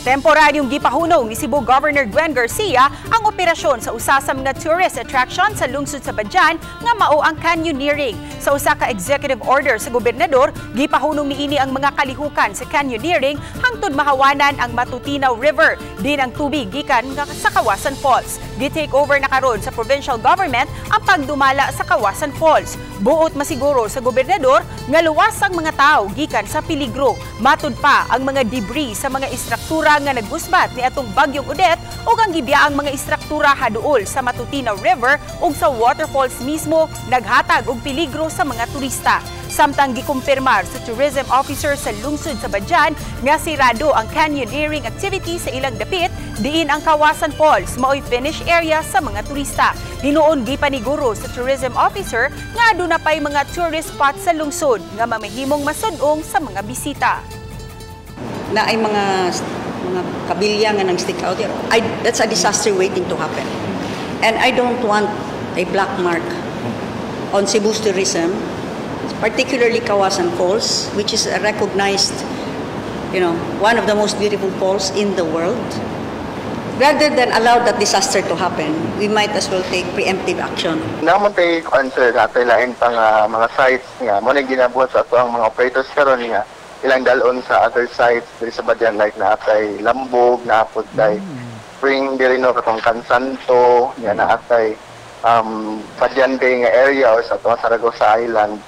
Temporaryong gipahunong ni Cebu Governor Gwen Garcia ang operasyon sa usa sa mga tourist attraction sa lungsod sa Badian nga mao ang canyoneering. Sa usa ka executive order sa gobernador, gipahunong niini ang mga kalihukan sa canyoneering hangtod mahawanan ang Matutinao River, din ang tubig gikan nga sa Kawasan Falls. Gi-take over na karon sa provincial government ang pagdumala sa Kawasan Falls. Buot masiguro sa gobernador nga luwas ang mga tao gikan sa peligro. Matud pa, ang mga debris sa mga istruktura nga nagusbat ni atong bagyong Odette ug ang gibiyaang mga istruktura haduol sa Matutinao River ug sa waterfalls mismo naghatag og peligro sa mga turista. Samtang gikumpirmar sa tourism officer sa lungsod sa Badian nga sirado ang canyoneering activity sa ilang dapit, diin ang Kawasan Falls maoy finish area sa mga turista. Hinuon gipaniguro sa tourism officer nga aduna pay mga tourist spots sa lungsod nga mamahimong masud-ong sa mga bisita. Na ay mga kabilya nga nang stick out here. That's a disaster waiting to happen. And I don't want a black mark on Cebu's tourism, particularly Kawasan Falls, which is a recognized, one of the most beautiful falls in the world. Rather than allow that disaster to happen, we might as well take preemptive action. Naa man tay answer natay lain pang mga sites nga mo na ginabuhat sa ato ang mga operators karon nga ilang dalon sa other sites diri sa Badian, like naa tay Lambog, naa pod tay Spring diri, no, katong Kansanto, nga naa tay Badian Bay nga area or sa ato Saragosa Island.